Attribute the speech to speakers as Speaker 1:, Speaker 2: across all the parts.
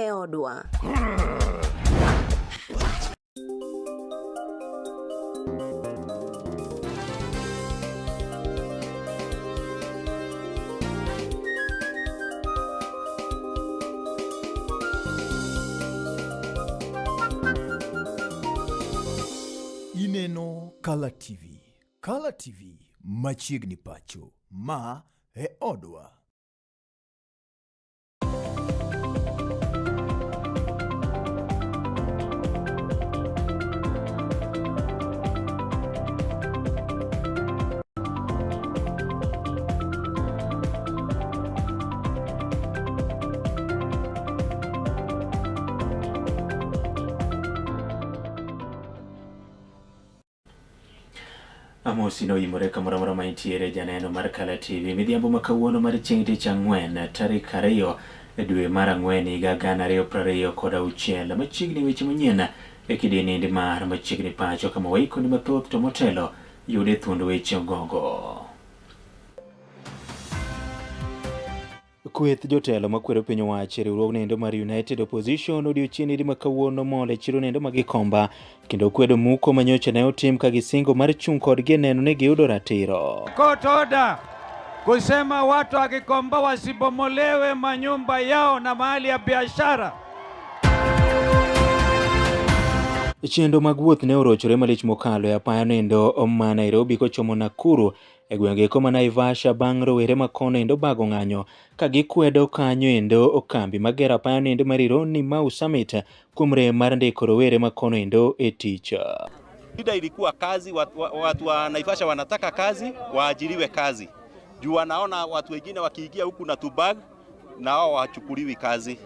Speaker 1: e odwa.
Speaker 2: Ineno Kala TV. Kala TV machiegni pacho. Ma e odwa.
Speaker 3: Amosi noimore kamoro amora ma intiere janeno mar Kala TV. Midhiambo ma kawuono mar chieng' tich ang'wen tarik 2 e dwe mar ang'wen higa 2026. Machiegni weche manyien e kidienindi mar machiegni pacho kama waikoni mathoth to motelo yude thuond weche ogogo. Kweth jotelo makwero piny owacho e riwruogno endo mar United Opposition odiochieng' iri ma kawuono mol e chiro nendo ma Gikomba kendo kwedo muko ma nyocha ne otim ka gisingo mar chung' kodgi e neno ni giyudo ratiro.
Speaker 4: Court order kusema watu wa Gikomba wasibomolewe manyumba yao na mahali ya biashara.
Speaker 3: Chenro mag wuoth ne orochore malich mokalo e apaya nendo ma Nairobi kochomo Nakuru e gwenge eko ma Naivasha bang' rowere ma kono endo bago ng'anyo ka gikwedo kanyo endo kambi magero apaya nendo mar Rironi Mau Summit kuom rem mar ndiko rowere ma kono endo e tich.
Speaker 5: Shida ilikuwa kazi, watu wa Naivasha wanataka kazi, waajiriwe kazi juu wanaona watu wengine wakiingia huku na tubag na wao wachukuliwi kazi.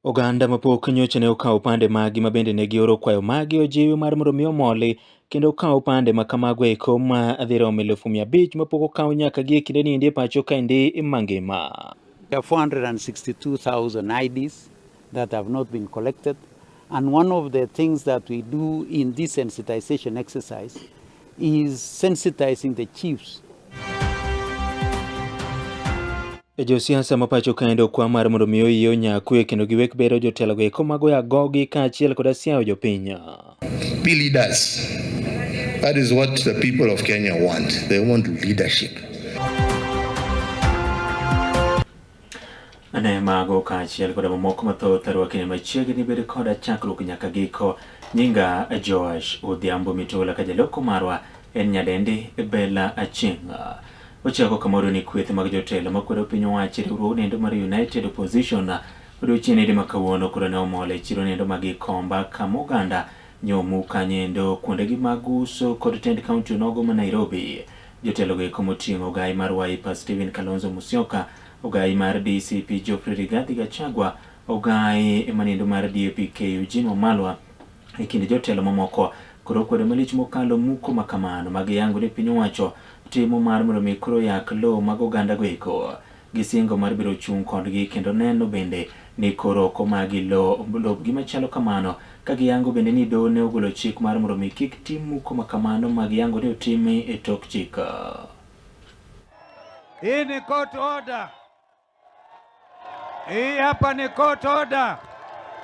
Speaker 3: Oganda mapok nyocha ne okawo pande magi ma bende ne gioro kwayo magi ojiwi mar mondo mi omoli kendo okaw pande ma kamago eko ma dhi romo 500,000 mapok okaw nyaka gi e kinde ni endi e pacho kaendi mangima.
Speaker 6: There are 462,000 IDs that have not been collected, and one of the things that we do in this sensitization exercise is sensitizing the chiefs.
Speaker 3: Josiasa ma pacho kaendi okwa mar mondo mi oyie onyakwe kendo giwek bedo jotelo eko magoyo agogi kaachiel kod siayo jopiny.
Speaker 7: Be leaders. That is what the people of Kenya want. They want leadership.
Speaker 3: Ne mago kaachiel koda mamoko mathoth arwakni machiegni bed koda chakruok nyaka giko. Nyinga Joash Odhiambo Mitola ka jaloko marwa en nyadendi Bella Achieng'. Ochako kamoro ni kweth mag jotelo makwedo piny owacho e riwruog nendo mar United Opposition odiochieng' nende ma kawuono koro ne omol e chiro nendo ma Gikomba kama oganda nyomu kanyendo kuondegi mag uso kod tend kaunti onogo ma Nairobi. Jotelo go eko moting'o ogai mar Wiper Stephen Kalonzo Musyoka, ogai mar DCP Geoffrey Rigathi Gachagua, ogai maniendo mar DAP-K Eugene Wamalwa e kind jotelo mamoko koro kwedo malich mokalo muko makamano ma giyango ni piny owacho timo mar mondo mi koro yak lowo mag oganda go eko. Gisingo mar biro chung' kodgi kendo neno bende ni koro ok omagi lobgi machalo kamano ka giyango bende ni doho ne ogolo chik mar mondo mi kik tim muko makamano ma giyango ni otimi e tok chik.
Speaker 4: Hii ni court order. Hii hapa ni court order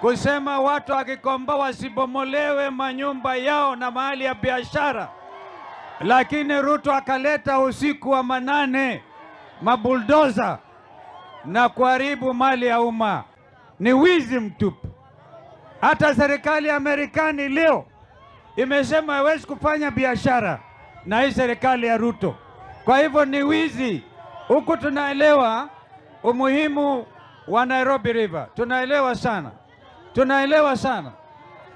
Speaker 4: kusema watu wa Gikomba wasibomolewe manyumba yao na mahali ya biashara, lakini Ruto akaleta usiku wa manane mabuldoza na kuharibu mali ya umma. Ni wizi mtupu. Hata serikali ya Marekani leo imesema haiwezi kufanya biashara na hii serikali ya Ruto. Kwa hivyo ni wizi. Huku tunaelewa umuhimu wa Nairobi River, tunaelewa sana, tunaelewa sana,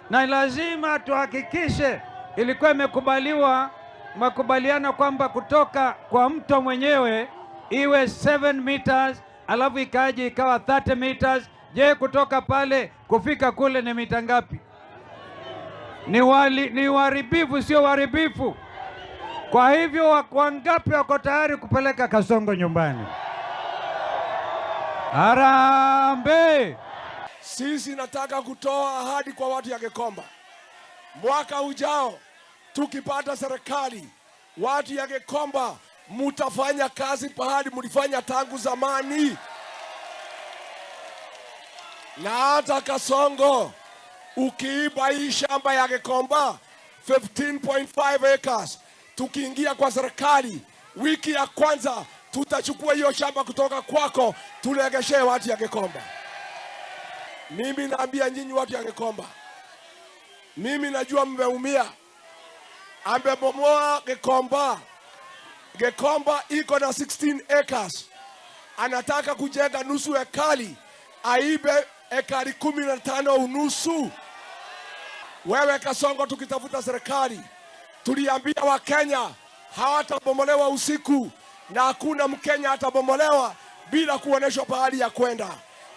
Speaker 4: na lazima tuhakikishe. Ilikuwa imekubaliwa makubaliano kwamba kutoka kwa mto mwenyewe iwe 7 meters, alafu ikaje ikawa 30 meters. Je, kutoka pale kufika kule ni mita ngapi? Ni uharibifu, sio uharibifu. Kwa hivyo wangapi wako tayari kupeleka Kasongo nyumbani? Harambee!
Speaker 8: Sisi nataka kutoa ahadi kwa watu ya Gikomba, mwaka ujao tukipata serikali, watu ya Gikomba mutafanya kazi pahali mulifanya tangu zamani. Na hata Kasongo, ukiiba hii shamba ya Gikomba 15.5 acres, tukiingia kwa serikali wiki ya kwanza tutachukua hiyo shamba kutoka kwako, tulegeshee watu ya Gikomba. Mimi naambia nyinyi watu ya Gikomba, mimi najua mmeumia. Amebomoa Gikomba. Gikomba iko na 16 acres, anataka kujenga nusu ekari, aibe ekari 15 unusu. Wewe Kasongo, tukitafuta serikali tuliambia Wakenya hawatabomolewa usiku na hakuna Mkenya atabomolewa bila kuonyeshwa pahali ya kwenda.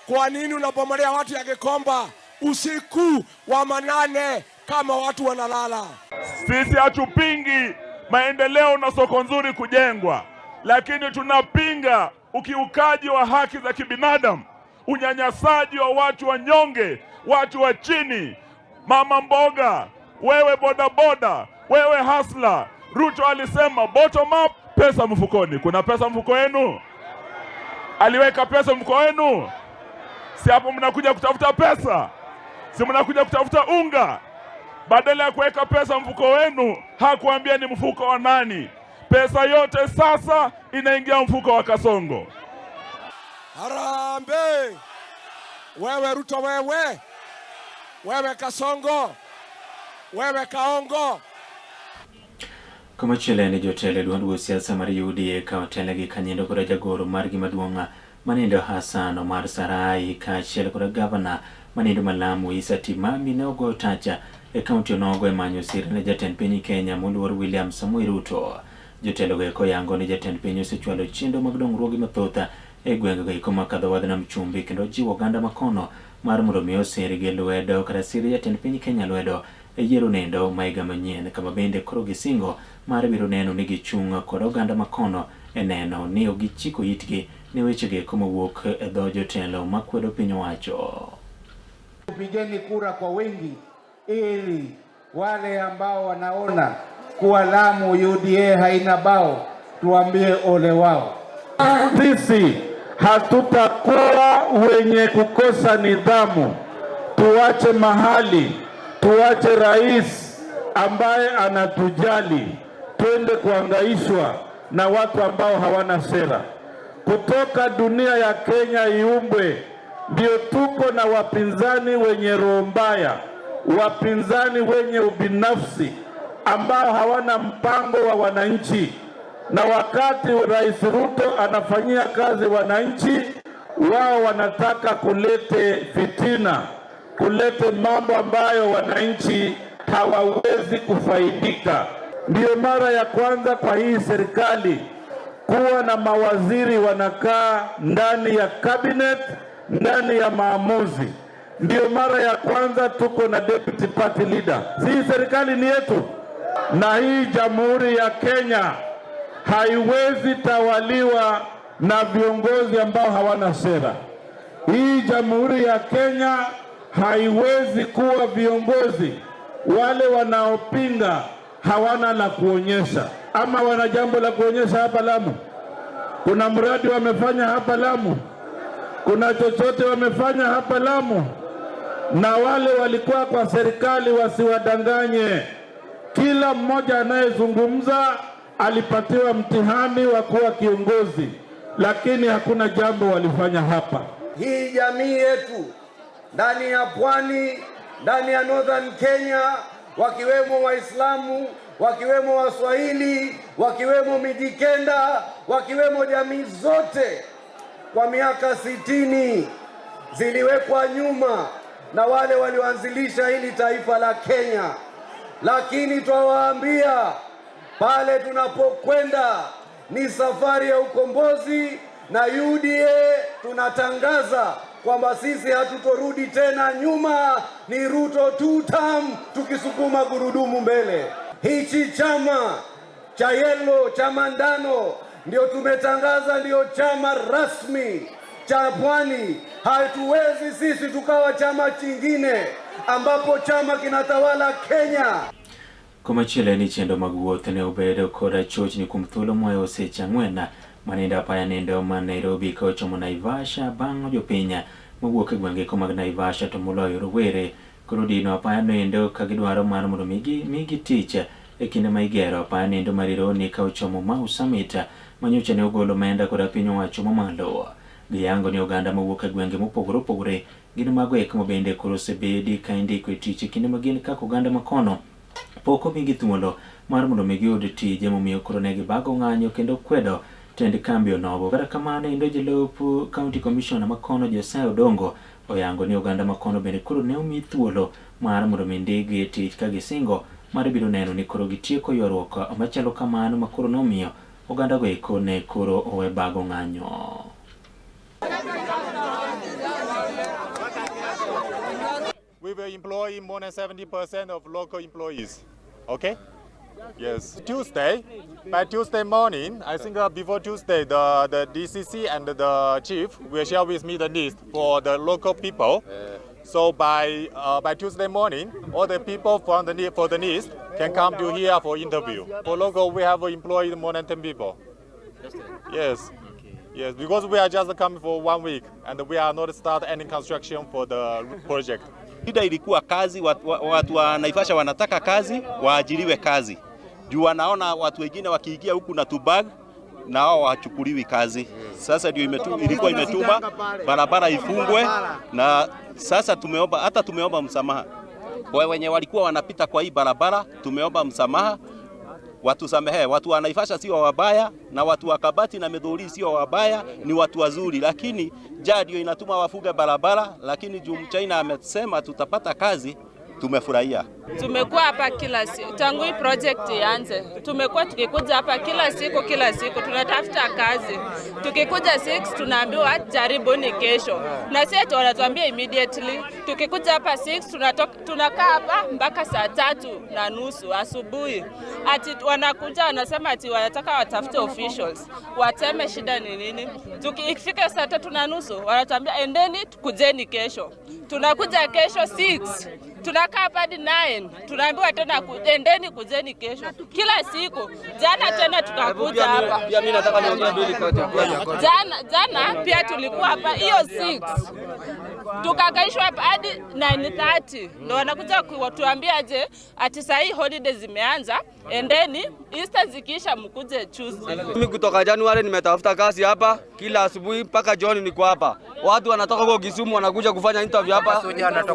Speaker 8: Kwa nini unabomolea watu ya Gikomba usiku wa manane kama watu wanalala?
Speaker 1: Sisi hatupingi maendeleo na soko nzuri kujengwa, lakini tunapinga ukiukaji wa haki za kibinadamu, unyanyasaji wa watu wanyonge, watu wa chini, mama mboga, wewe bodaboda, wewe hustler. Ruto alisema bottom up, pesa mfukoni. Kuna pesa mfuko wenu? Aliweka pesa mfuko wenu? Si hapo mnakuja kutafuta pesa? Si mnakuja kutafuta unga? Badala ya kuweka pesa mfuko wenu, hakuambia ni mfuko wa nani. Pesa yote sasa inaingia mfuko wa Kasongo.
Speaker 8: Harambee! Wewe Ruto, wewe wewe Kasongo, wewe Kaongo.
Speaker 3: Komachielo en jotelo e duond buch siasa mar UDA ka otelnegi kanyiendo koda jagoro margi maduong' manindo Hassan Omar Sarai kaachiel koda gavana manindo ma Lamu Issa Timami ne ogoyo tacha e kaunti onogo e manyo sir ne jatend piny Kenya moluor William Samoei Ruto. Jotelo go eko yango ni jatend piny osechwalo chenro mag dongruoge mathoth e gwenge eko ma kadho wadh nam chumbi kendo jiwo oganda makono mar mondo mi osir gi lwedo kata sir jatend piny Kenya lwedo e yiero nendo ma higa manyien kama bende koro gisingo mar biro neno ni gichung' kod oganda makono e neno ni ok gichiko itgi ne wechego eko mowuok e dho jotelo makwedo piny owacho.
Speaker 4: Pigeni kura kwa wingi ili wale ambao wanaona kuwa Lamu UDA haina bao tuambie ole wao.
Speaker 9: Sisi hatutakuwa wenye kukosa nidhamu. Tuache mahali, tuache rais ambaye anatujali, twende kuangaishwa na watu ambao hawana sera. Kutoka dunia ya Kenya iumbwe, ndio tuko na wapinzani wenye roho mbaya, wapinzani wenye ubinafsi ambao hawana mpango wa wananchi. Na wakati Rais Ruto anafanyia kazi wananchi, wao wanataka kulete fitina, kulete mambo ambayo wananchi hawawezi kufaidika. Ndiyo mara ya kwanza kwa hii serikali kuwa na mawaziri wanakaa ndani ya cabinet, ndani ya maamuzi. Ndiyo mara ya kwanza tuko na deputy party leader. Si serikali ni yetu, na hii jamhuri ya Kenya haiwezi tawaliwa na viongozi ambao hawana sera. Hii jamhuri ya Kenya haiwezi kuwa viongozi wale wanaopinga hawana la kuonyesha, ama wana jambo la kuonyesha hapa Lamu? Kuna mradi wamefanya hapa Lamu? Kuna chochote wamefanya hapa Lamu? Na wale walikuwa kwa serikali wasiwadanganye. Kila mmoja anayezungumza alipatiwa mtihani wa kuwa kiongozi, lakini hakuna jambo walifanya hapa.
Speaker 10: Hii jamii yetu ndani ya pwani, ndani ya Northern Kenya, wakiwemo Waislamu, wakiwemo Waswahili, wakiwemo Mijikenda, wakiwemo jamii zote, kwa miaka 60 ziliwekwa nyuma na wale walioanzilisha hili taifa la Kenya, lakini twawaambia pale tunapokwenda ni safari ya ukombozi, na UDA tunatangaza kwamba sisi hatutorudi tena nyuma, ni Ruto two term, tukisukuma gurudumu mbele. Hichi chama cha yellow cha manjano ndio tumetangaza ndio chama rasmi cha pwani. Hatuwezi sisi tukawa chama chingine ambapo chama kinatawala Kenya.
Speaker 3: Komachielo en ni chenro mag wuoth ne obedo koda chochni kuom thuolo moyo seche 4 manindo apaya nindo ma Nairobi ka ochomo Naivasha bang' jopiny mawuok e gwenge eko mag Naivasha to moloyo rowere koro dino apaya noendo ka gidwaro mar mondo migi tich e kinde ma igero apaya noendo mar Rironi ka ochomo Mau Summit manyocha ne ogolo omenda koda piny owacho mamalo. Giyango ni oganda mawuok e gwenge mopogore opogore gin mago eko mabende koro osebedi ka indiko e tich e kinde ma gin kaka oganda makono pok omigi thuolo mar mondo mi giyud tije momiyo koro ne gibago ng'anyo kendo kwedo tend kambi onogo. Kata kamano endo jalup County Commissioner makono Josiah Odongo oyango ni oganda makono bende koro ne omi thuolo mar mondo mi ndikgi e tich ka gisingo mar biro neno ni koro gitieko ywaruok machalo kamano ma koro nomiyo oganda go eko ne koro owe bago ng'anyo.
Speaker 11: We will employ more than 70% of local employees. Okay? Yes. Tuesday, by Tuesday morning, I think before Tuesday, the DCC and the chief will share with me the list for the local people. So by Tuesday morning, all the people from the for the list can come to here for interview. For local, we have employed more than 10 people. Yes. Yes, because we are just coming for 1 week and we are not start any construction for the project.
Speaker 5: Shida ilikuwa kazi, watu wa Naivasha wanataka kazi, waajiriwe kazi. Juu wanaona watu wengine wakiingia huku na tubag na wao wachukuliwi kazi. Sasa ndio ilikuwa imetuma barabara ifungwe, na sasa tumeomba, hata tumeomba msamaha kwa wenye walikuwa wanapita kwa hii barabara, tumeomba msamaha. Watu samehe, watu wa Naivasha sio wabaya na watu wa Kabati na Migori sio wabaya, ni watu wazuri, lakini njaa ndio inatuma wafuge barabara, lakini juu China amesema tutapata kazi, tumefurahia.
Speaker 12: Tumekuwa hapa kila siku tangu hii project ianze, tumekuwa tukikuja hapa kila siku tunatafuta kazi. Tukikuja 6 tunaambiwa jaribuni kesho, na sisi wanatuambia immediately. Tukikuja hapa 6 tunakaa hapa mpaka 3:30 asubuhi. Ati wanakuja wanasema ati wanataka watafute officials wateme shida ni nini. Tukifika 3:30 wanatuambia endeni kujeni kesho. Tunakuja kesho 6 tunakaa hapa hadi 9, tunaambiwa tena endeni kujeni kesho. Kila siku. Jana tena tukakuja hapa. Jana pia tulikuwa hapa hiyo 6. Tukakaishwa hapa hadi 9:30. Ndio wanakuja kutuambia je ati saa hii holidays zimeanza, endeni Easter zikiisha mkuje Tuesday.
Speaker 10: Mimi kutoka Januari nimetafuta kazi hapa, kila asubuhi mpaka jioni niko hapa. Watu wanatoka kwa Kisumu wanakuja kufanya interview hapa.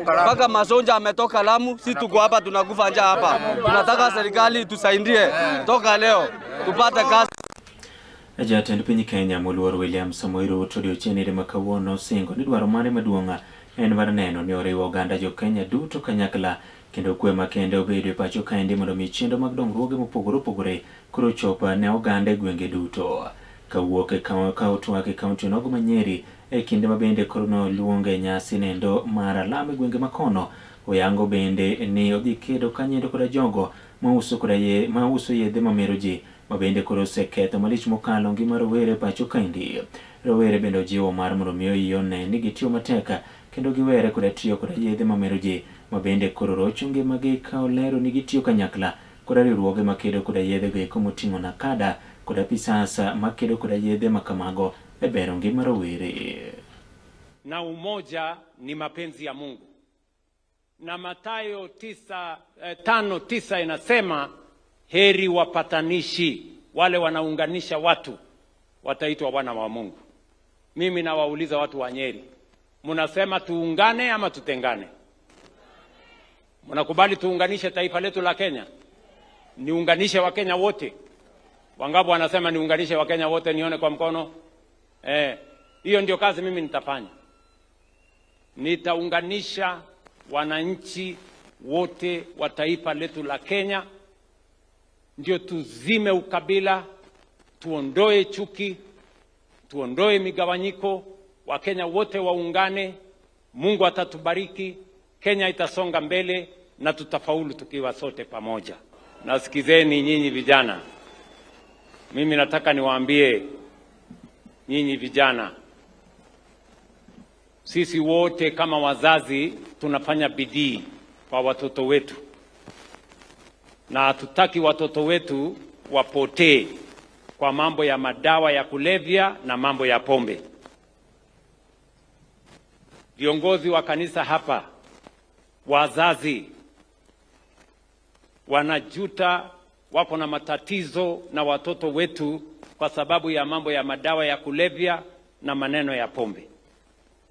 Speaker 10: Mpaka Masonja ametoka Lamu, si tuko hapa tunakufa njaa hapa. Tunataka serikali tusaidie toka leo tupate kazi.
Speaker 3: Jatend piny Kenya moluor William Samoei Ruto odiochieng' ma kawuono osingo ni dwaro mare maduong' en mar neno ni oriwo oganda jo Kenya duto kanyakla kendo kwe makende obedo e pacho kaendi mondo mi chenro mag dongruoge mopogore opogore koro ochop ne oganda e gwenge duto. Kawuok ka otwak e kaunti onogo ma Nyeri e kinde ma bende koro noluonge nyasi nendo mar alam e gwenge makono, oyango bende ni odhi kedo kanyendo koda jogo mauso yedhe mamero ji ma bende koro oseketho malich mokalo ngima rowere pacho kaendi. Rowere bende ojiwo mar mondo mi one ni gitiyo matek kendo giwere koda tiyo koda yedhe mamero ji ma bende koro rocho ngimagi ka olero ni gitiyo kanyakla koda riwruoge makedo koda yedhe go eko moting'o NACADA koda PISASA makedo koda yedhe makamago e bero ngima rowere.
Speaker 13: Na umoja ni mapenzi ya Mungu. Na Mathayo 5:9 inasema heri wapatanishi, wale wanaunganisha watu wataitwa wana wa Mungu. Mimi nawauliza watu wa Nyeri, mnasema tuungane ama tutengane? Mnakubali tuunganishe taifa letu la Kenya? Niunganishe Wakenya wote? Wangapi wanasema niunganishe Wakenya wote? Nione kwa mkono. Hiyo ndio kazi mimi nitafanya. Nitaunganisha wananchi wote wa taifa letu la Kenya, ndio tuzime ukabila, tuondoe chuki, tuondoe migawanyiko, Wakenya wote waungane. Mungu atatubariki, Kenya itasonga mbele na tutafaulu tukiwa sote pamoja. Nasikizeni nyinyi vijana. Mimi nataka niwaambie nyinyi vijana, sisi wote kama wazazi tunafanya bidii kwa watoto wetu, na hatutaki watoto wetu wapotee kwa mambo ya madawa ya kulevya na mambo ya pombe. Viongozi wa kanisa hapa, wazazi wanajuta, wako na matatizo na watoto wetu kwa sababu ya mambo ya madawa ya kulevya na maneno ya pombe.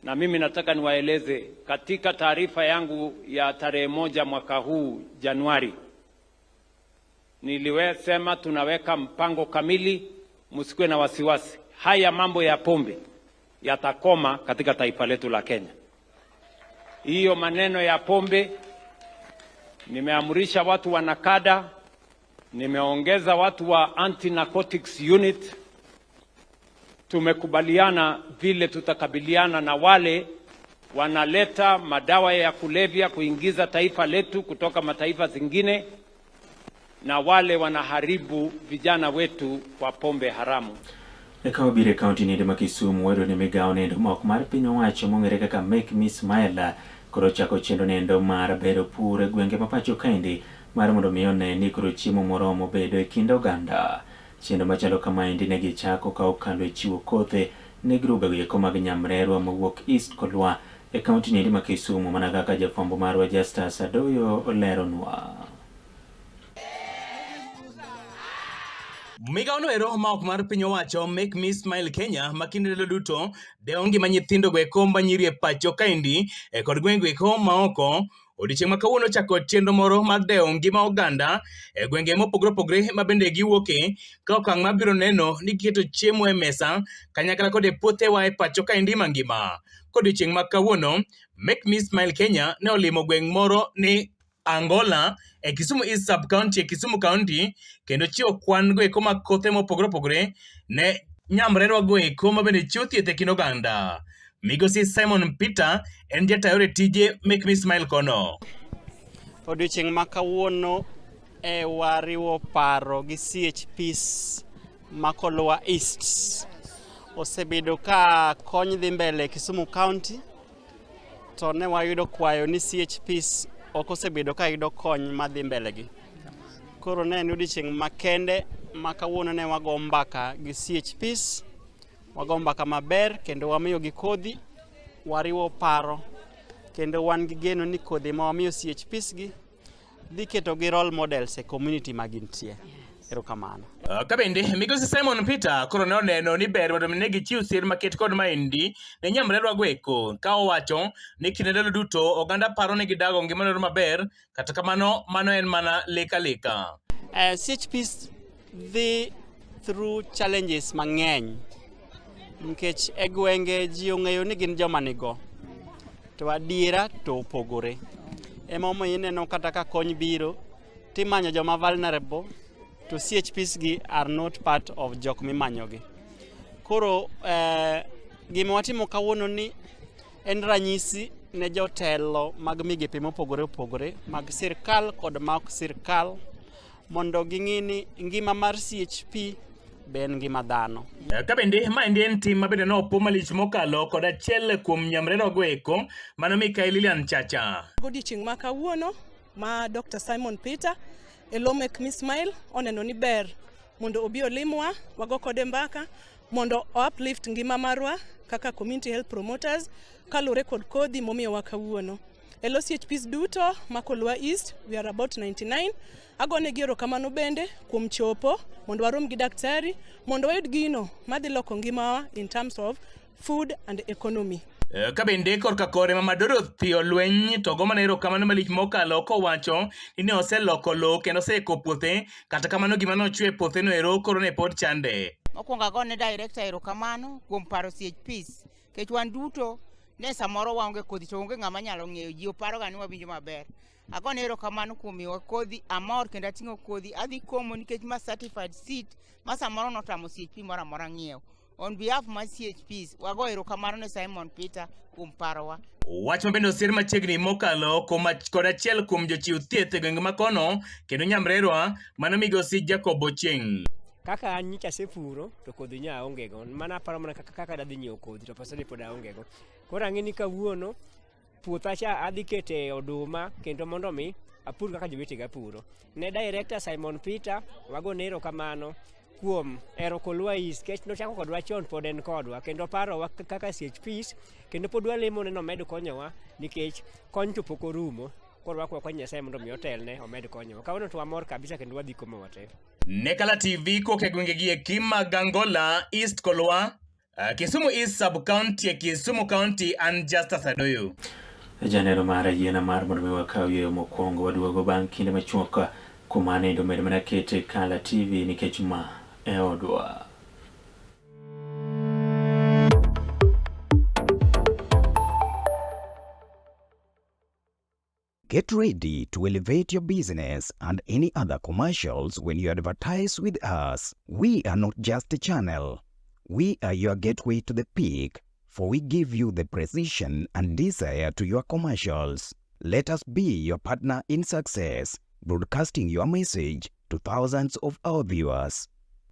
Speaker 13: Na mimi nataka niwaeleze katika taarifa yangu ya tarehe 1 mwaka huu Januari, niliwesema tunaweka mpango kamili, msikuwe na wasiwasi. Haya mambo ya pombe yatakoma katika taifa letu la Kenya. Hiyo maneno ya pombe, nimeamrisha watu wa NACADA, nimeongeza watu wa anti-narcotics unit. Tumekubaliana vile tutakabiliana na wale wanaleta madawa ya kulevya kuingiza taifa letu kutoka mataifa zingine na wale wanaharibu vijana wetu kwa pombe haramu.
Speaker 3: Eka wabiro e kaunti niendo ma Kisumu wayudo ni migawo nendo ma ok mar piny owacho mong'ere kaka Make Me Smile koro chako chenro nendo mar bero pur e gwenge ma pacho kaendi mar mondo mi one ni koro chiemo moromo bedo e kind oganda. Chenro machalo kamaendi ne gichako ka okalo e chiwo kothe ne grube eko mag nyamrerwa mawuok East Kolwa e kaunti niendi ma Kisumu mana kaka jafwambo marwa Justus Adoyo oleronwa.
Speaker 14: Migawo no ero ma ok mar piny owacho Make Me Smile Kenya ma kinde ndalo duto dewo ngima nyithindo go eko ma nyiri e pacho kaendi e kod gwenge eko ma oko. Odiechieng' ma kawuono ochako chenro moro mar dewo ngima oganda e gwenge mopogore opogore ma bende giwuoke ka okang' mabiro neno ni giketo chiemo e mesa kanyakla kod e puothewa e pacho kaendi mangima. Kodiochieng' ma kawuono Make Me Smile Kenya ne olimo gweng' moro ni Angola e Kisumu East Sub County e Kisumu County kendo chiwo kwan go eko mag kothe mopogore opogore ne nyamrerwa go eko ma bende chiwo thieth e kind oganda. Migosi Simon Peter en jata yore tije Make Me Smile kono.
Speaker 15: Odiochieng' ma kawuono e wariwo paro gi CHPs ma Kolwa East osebedo ka kony dhi mbele Kisumu County to ne wayudo kwayo ni CHPs ok osebedo ka yudo kony madhi mbele gi. Koro ne en odiochieng' makende ma kawuono ne wago mbaka gi CHPs, wago mbaka maber kendo wamiyogi kodhi, wariwo paro kendo wan gi geno ni kodhi ma wamiyo CHPs gi dhi keto gi role models e community ma gintie. Erokamano.
Speaker 14: Ka bende migosi Simon Peter koro ne oneno ni ber mondo ne gichiw sir maket kod maendi ne nyamrerwa go eko ka owacho ni kinde ndalo duto oganda paro ni gidago ngima noro maber kata kamano mano en mana lek aleka.
Speaker 15: CHPs dhi through challenges mang'eny nikech e gwenge ji ong'eyo ni gin joma nigo to adiera to opogore. Emomiyo ineno kata ka kony biro timanyo joma vulnerable to CHPs gi are not part of jok mimanyogi. Koro gima watimo kawuono ni en ranyisi ne jotelo mag migepe mopogore opogore mag sirkal kod ma ok sirkal mondo ging'i ni ngima mar CHP be en ngima dhano.
Speaker 14: Ka bende maendi en tim ma bende nopo malich mokalo kod achiel kuom nyamrerwa go eko mano Mikai Lilian Chacha.
Speaker 16: Godiochieng' ma kawuono ma Dr. Simon Peter e lo Make Me Smile oneno ni ber mondo obi olimwa, wago kode mbaka mondo o uplift ngima marwa kaka community health promoters kaluwore kod kodhi momiyowa kawuono. E lo CHPs duto ma Kolwa East, we are about 99. Agonegi erokamano bende kuom chopo mondo warom gi daktari mondo wayud gino madhi loko ngimawa in terms of food and economy.
Speaker 14: Ka bende korka kore Mama Dorothy Olweny to go mana erokamano malich mokalo kowacho ni ne oseloko lowo kendo oseiko puothe kata kamano gima nochwe e puotheno ero koro ne pod chande.
Speaker 17: Mokwongo agone director erokamano kuom paro CHPs nikech wan duto ne samoro waonge kodhi to onge ng'ama nyalo ng'eyo ji oparoga ni wawinjo maber. Agone erokamano kuom miyowa kodhi, amor kendo ating'o kodhi adhi komo nikech ma certified seed ma samoro notamo CHP moro amora ng'iewo. On behalf mar CHPs, wago erokamano ne Simon Peter kuom parowa.
Speaker 14: Wach ma bende osir machiegni mokalo kod achiel kuom jochiw thieth e gwenge ma kono kendo nyamrerwa mano migosi Jacob Ochieng'.
Speaker 18: Kaka an nyocha asepuro to kodhi nya aonge go. Mana aparo mana kaka dadhi nyiewo kodhi to pesa ni pod aonge go. Koro ang'e ni kawuono puotha cha adhi kete oduma kendo mondo mi apur kaka jowetega puro. Ne director Simon Peter wagone erokamano. kuom hero Kolwa East nikech nochako kodwa chon pod en kodwa kendo parowa kaka CHPs kendo pod walemo ne nomed konyowa nikech kony to pok orumo koro wakwayo kony Nyasaye mondo mi otelne omed konyowa. Kawuono to wamor kabisa kendo wadhi komo wate.
Speaker 14: Ne Kala TV kowuok e gwenge gi eki mag Angola, East Kolwa, Kisumu East Sub-County e Kisumu County, an Justus Adoyo.
Speaker 3: Janeno mar yiena mar mondo mi wakaw yueyo mokwongo waduogo bang' kinde machuok kuma nindo med mana kete Kala TV nikech ma e odwa.
Speaker 19: Get ready to elevate your business and any other commercials when you advertise with us. We are not just a channel. We are your gateway to the peak, for we give you the precision and desire to your commercials. Let us be your partner in success, broadcasting your message to thousands of our viewers.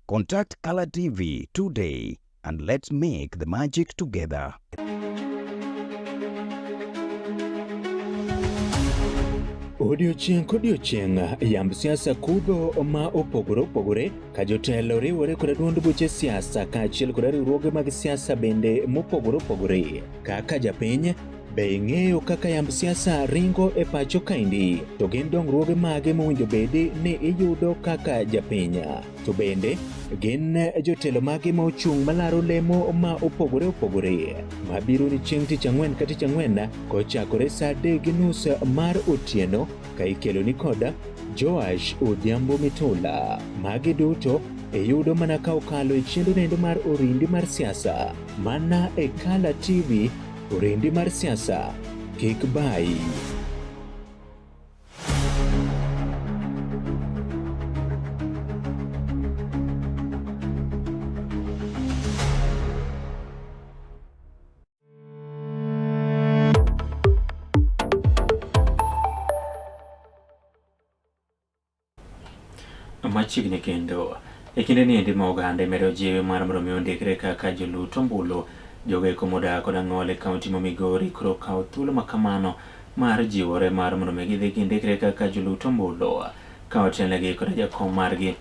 Speaker 19: Contact Color TV today and let's make the magic together.
Speaker 20: Odiochieng' kodiochieng' yamb siasa kudho ma opogore opogore ka jotelo riwore kod duond buche siasa kaachiel kod riwruoge mag siasa bende mopogore opogore. Kaka japiny, be ing'eyo kaka yamb siasa ringo e pacho kaendi? To gin dongruoge mage mowinjo bedi ni iyudo kaka japiny? To bende gin jotelo mage ma ochung' malaro lemo ma opogore opogore mabiro ni chieng' tich ang'wen ka tich ang'wen kochakore saa 3:30 mar otieno ka ikelo ni koda Joash Odhiambo Mitula. Magi duto iyudo mana ka okalo e chenro nendo mar Orindi mar siasa mana e Kala TV. Orindi mar siasa kik bayi.
Speaker 3: Machiegni kendo e kinde ni endi ma oganda imedo jiwi mar mondo mi ondikre kaka jolut ombulu jogo eko modak kod ang'ol e kaunti ma Migori koro kawo thuolo ma kamano mar jiwore mar mondo mi gidhi gindikre kaka jolut ombulu ka otelnegi kod jakom margi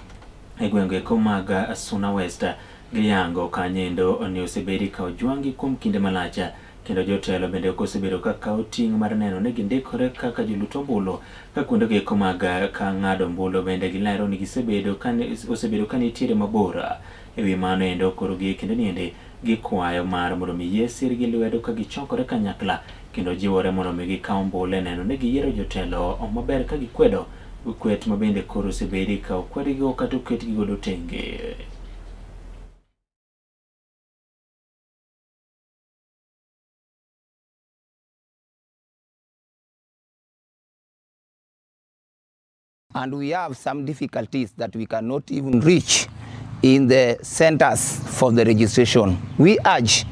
Speaker 3: e gwenge eko mag Suna West giyango kanyendo ni osebedi ka ojwang'gi kuom kinde malach kendo jotelo bende ok osebedo ka kawo ting' mar neno ni gindikore kaka jolut ombulu ka kuonde eko mag ka ng'ado ombulu bende gilero ni gisebedo ka osebedo ka nitiere mabor e wi mano endo koro gi kinde niendi gikwayo mar mondo mi yie sirgi lwedo ka gichokore kanyakla kendo jiwore mondo mi gikaw ombulu e neno ni giyiero jotelo maber ka gikwedo kwet ma bende koro osebedi ka okwedgigo kata oketgi godo tenge.
Speaker 21: And we have some difficulties that we cannot even reach in the centers for the registration. We urge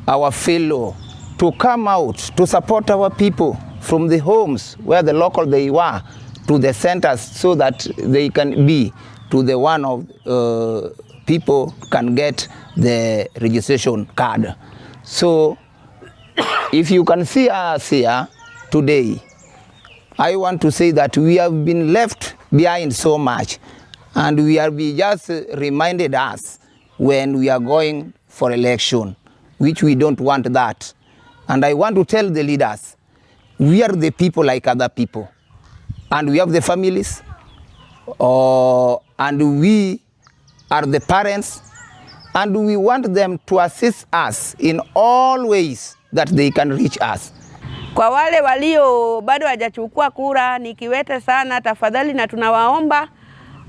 Speaker 21: our fellow to come out to support our people from the homes where the local they were to the centers so that they can be to the one of people can get the registration card. So if you can see us here today, I want to say that we have been left behind so much, and we are be just reminded us when we are going for election, which we don't want that. And I want to tell the leaders, we are the people like other people, and we have the families, and we are the parents, and we want them to assist us in all ways that they can reach us.
Speaker 22: Kwa wale walio bado hawajachukua kura ni kiwete sana, tafadhali, na tunawaomba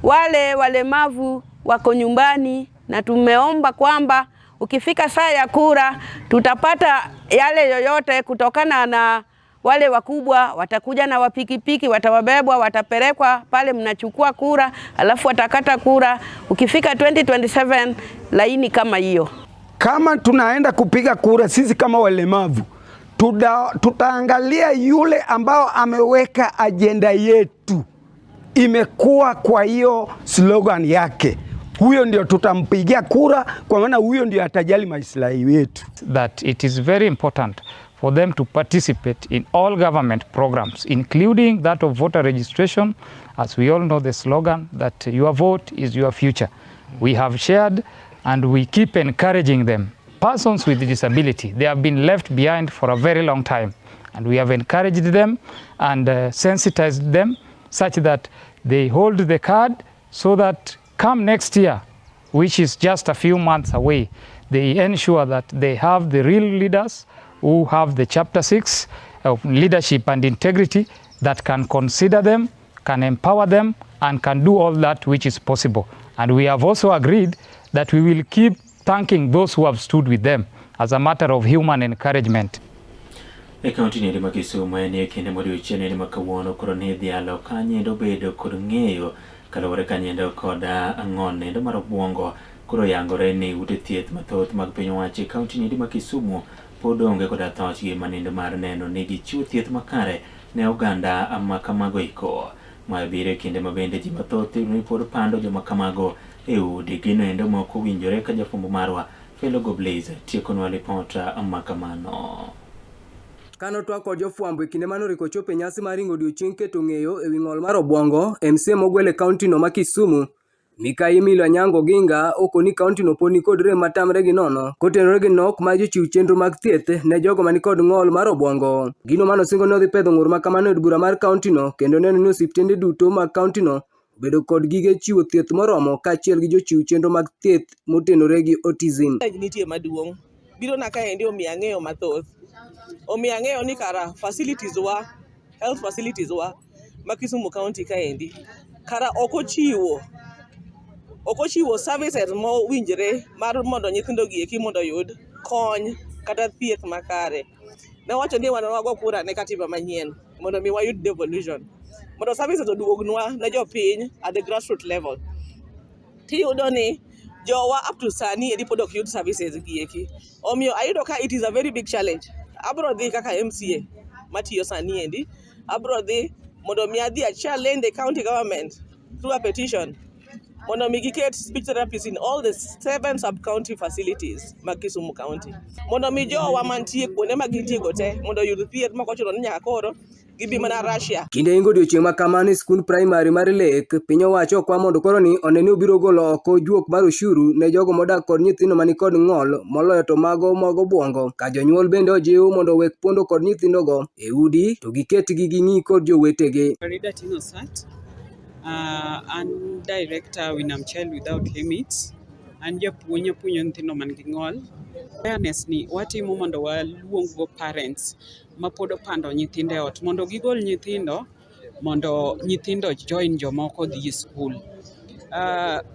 Speaker 22: wale walemavu wako nyumbani, na tumeomba kwamba ukifika saa ya kura tutapata yale yoyote kutokana na wale wakubwa watakuja na wapikipiki, watawabebwa, watapelekwa pale mnachukua kura, alafu watakata kura. Ukifika 2027 laini kama hiyo.
Speaker 23: Kama tunaenda kupiga kura sisi kama walemavu tutaangalia yule ambao ameweka ajenda yetu imekuwa kwa hiyo slogan yake, huyo ndio tutampigia kura, kwa maana huyo ndio atajali maslahi yetu.
Speaker 24: That it is very important for them to participate in all government programs, including that of voter registration. As we all know the slogan that your vote is your future. We have shared and we keep encouraging them. Persons with disability, they have been left behind for a very long time. And we have encouraged them and sensitized them such that they hold the card so that come next year, which is just a few months away, they ensure that they have the real leaders who have the chapter 6 of leadership and integrity that can consider them, can empower them, and can do all that which is possible. And we have also agreed that we will keep thanking those who have stood with them as a matter of human encouragement.
Speaker 3: E kaunti ni ma Kisumu en e kinde modiochieng' ni ma kawuono koro ne idhialo ka nyendo bedo kod ng'eyo kaluwore ka nyendo kod ang'on nendo mar obwongo koro yangore ni ute thieth mathoth mag piny owacho e kaunti ni ma Kisumu pod onge koda thochgi manindo mar neno ni gichiwo thieth makare ne oganda ma kamago eko. Mae biro e kinde ma bende ji mathoth iyudo ni pod pando joma kamago e udi. Gino endo ma ok owinjore ka jafwambo marwa Fellow Blaze tiekonwa lipot ma kamano.
Speaker 1: Kane otwak kod jofwambo e kinde mane oriko ochopo e nyasi mar ringo odiochieng keto ng'eyo e wi ng'ol mar obwongo, MCA mogwel e kaontino ma Kisumu, Mikai Emily Anyango Oginga okoni kaontino pod nikod rem matamre gi nono kotenore gi nok mar jochiw chenro mag thieth ne jogo manikod ng'ol mar obwongo. Gino mane osingo ni odhi pedho ng'ur ma kamano e od bura mar kaontino kendo neno ni osiptende duto mag kaontino obedo kod gige chiwo thieth moromo kaachiel gi jochiw chenro mag thieth motenore gi autism.
Speaker 2: Nitie maduong' birona kaendi omiyo ang'eyo mathoth. Omiyo ang'eyo ni kara facilities wa, health facilities wa ma Kisumu County kaendi kara ok ochiwo ok ochiwo services mowinjre mar mondo nyithindo gi eki mondo oyud kony kata thieth makare. Nawacho ni wan wago kura ne katiba manyien mondo mi wayud devolution mondo services oduognwa ne jopiny at the grassroots level. Tiyudo ni jowa up to sani eri pod ok yud services gi eki. Omiyo ayudo ka it is a very big challenge. Abro dhi kaka MCA matiyo sani endi, abro dhi mondo mi adhi a challenge the county government through a petition mondo mi giket speech therapists in all the 7 sub-county facilities mag Kisumu County. Mondo mi jowa mantie kuonde ma gintie go te mondo oyud thieth mok ochuno ni nyaka koro gibi mana Russia.
Speaker 1: Kinde ingo odiochieng' ma kamano e skund primary mar Lake, piny owacho okwa mondo koro ni one ni obiro golo oko juok mar ushuru ne jogo modak kod nyithindo manikod ng'ol moloyo to mago mag obwongo, ka jonyuol bende ojiw mondo owek pondo kod nyithindogo e udi to giketgi ging'i kod jowetegi.
Speaker 6: Farida Tino Sat, an director Winam Child Without Limits. An japuonj apuonjo nyithindo man gi ng'ol. Awareness ni watimo mondo waluong go parents ma pod opando nyithindo e ot mondo gigol nyithindo mondo nyithindo join jomoko dhi e skul.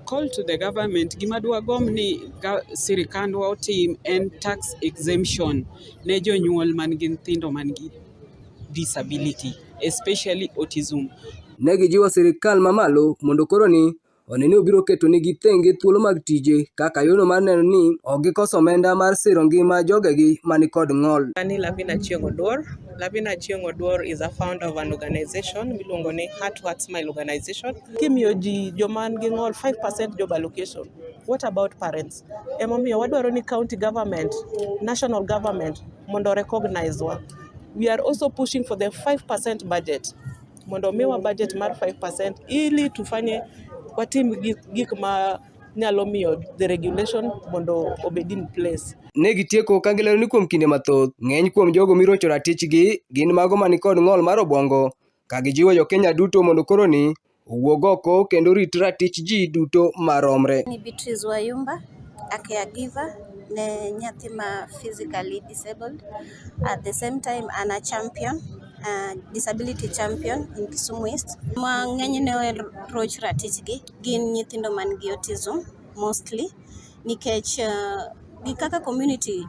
Speaker 6: Call to the government, gima dwagomb ni sirikandwa otim en tax exemption ne jonyuol man gi nyithindo man gi disability especially autism.
Speaker 1: Ne gijiwo sirikal mamalo mondo koro ni one ni obiro keto nigi thenge thuolo mag tije kaka yono mar neno ni ok gikoso omenda mar siro ngima jogegi mani kod ng'ol.
Speaker 2: Ani Lavina Achieng' Oduor. Lavina Achieng' Oduor is a founder of an organization miluongo ni Heart to Heart Smile Organization. Kimiyo ji joma nigi ng'ol 5% job allocation. What about parents? Emomiyo wadwaro ni county government, national government mondo recognize wa. We are also pushing for the 5% budget. Mondo omiwa budget mar 5% ili tufanye watim gik ma nyalo miyo the regulation mondo obed in place.
Speaker 1: Ne gitieko ka gilero ni kuom kinde mathoth, ng'eny kuom jogo mirocho ratichgi gin mago mani kod ng'ol mar obwongo, ka gijiwo jo Kenya duto mondo koro ni owuog oko kendo rit ratich ji duto maromre.
Speaker 7: Ni Beatrice Wayumba, a caregiver ne nyathi ma physically disabled. At the same time an a champion, disability champion in Kisumu East. Ma ng'enyne roch ratichgi gin nyithindo man gi autism mostly nikech gi kaka community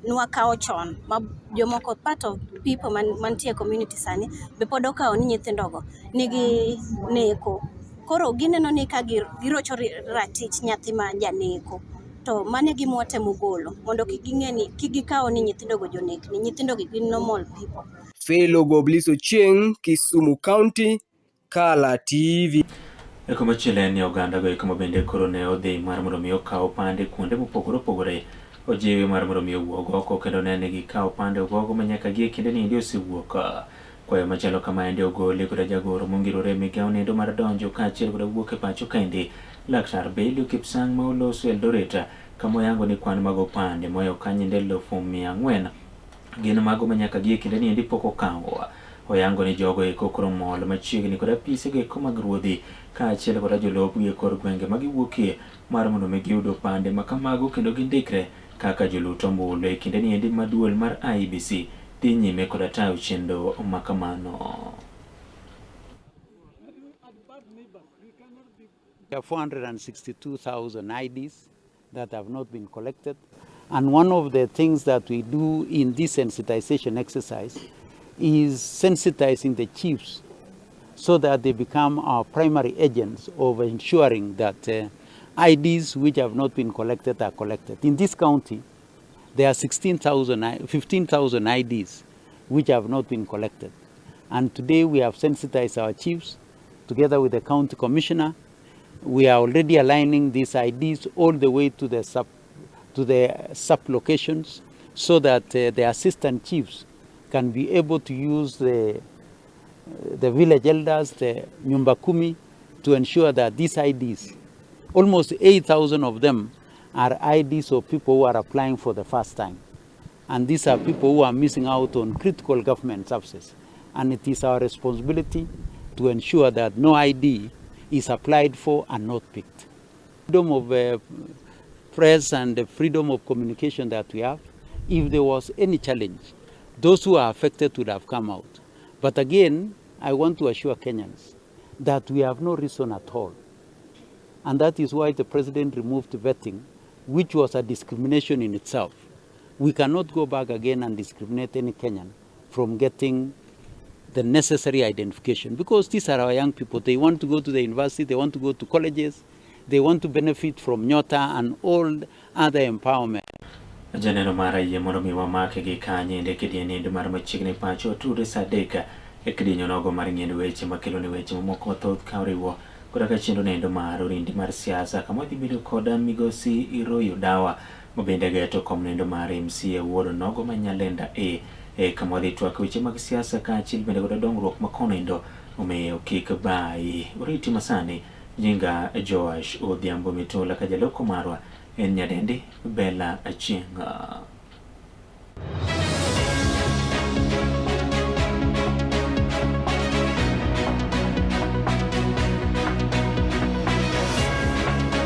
Speaker 7: nwakawo chon ma jomoko part of people mantie e community sani be pod okawo ni nyithindogo nigi neko. Koro gineno ni ka girocho ratich nyathi ma janeko to mano e gima watemo golo mondo kik ging'e ni kik gikaw ni nyithindogo jonekni. Nyithindogi gin normal people.
Speaker 1: Fellow Goblis Ochieng, Kisumu County, Kala TV.
Speaker 3: E komachielo en ni oganda go eko ma bende koro ne odhi mar mondo mi okaw opande kuonde mopogore opogore ojiwi mar mondo mi owuog oko kendo ne ni gikaw opande ogogo ma nyaka gie kinde ni endi osewuok. Kwayo machalo kamaendi ogoli koda jagoro mongirore e migawo nendo mar donjo kaachiel koda wuok e pacho kaendi Laktar Belio Kipsang ma oloso Eldoret kama oyango ni kwan mag opande moyo kanyinde 400,000 gin mago ma nyaka gie kinde niendi pok okaw. Oyango ni jogo eko koro mol machiegni kod apise go eko mag ruodhi kaachiel koda jolopgi e kor gwenge ma giwuokie mar mondo mi giyud opande ma kamago kendo gindikre kaka jolut ombulu e kinde niendi ma duol mar IEBC dhi nyime koda tayo chenro ma kamano.
Speaker 4: There are 462,000 IDs that have not been collected. And one of the things that we do in this sensitization exercise is sensitizing the chiefs so that they become our primary agents of ensuring that IDs which have not been collected are collected. In this county, there are 16,000, 15,000 IDs which have not been collected. And today we have sensitized our chiefs together with the county commissioner. We are already aligning these IDs all the way to the sub locations so that the assistant chiefs can be able to use the village elders, the Nyumba Kumi, to ensure that these IDs, almost 8,000 of them, are IDs of people who are applying for the first time. And these are people who are missing out on critical government services. And it is our responsibility to ensure that no ID is applied for and not picked. Freedom of press and the freedom of communication that we have, if there was any challenge, those who are affected would have come out. But again, I want to assure Kenyans that we have no reason at all. And that is why the president removed vetting, which was a discrimination in itself. We cannot go back again and discriminate any Kenyan from getting the necessary identification because these are our young people. They want to go to the university, they want to go to colleges, they want to benefit from Nyota and all other empowerment.
Speaker 3: Janeno mar ayie mondo mi wamake gi kanye e kidieny mar machiegni pacho tude sa 3 e kidieny onogo mar ng'iendo weche makelo ne weche mamoko mathoth ka oriwo koda ka chenro nendo mar orindi mar siasa kama wadhi bedo koda migosi Roy Odawa ma bende geto kom nendo mar MCA wuod onogo ma Nyalenda A e kama wadhi twak weche mag siasa kaachiel bende koda dongruok ma kono endo omiyo kik bayi oriti masani nyinga Joash Odhiambo Mitola ka jaloko marwa en nyadendi Bella Achieng'.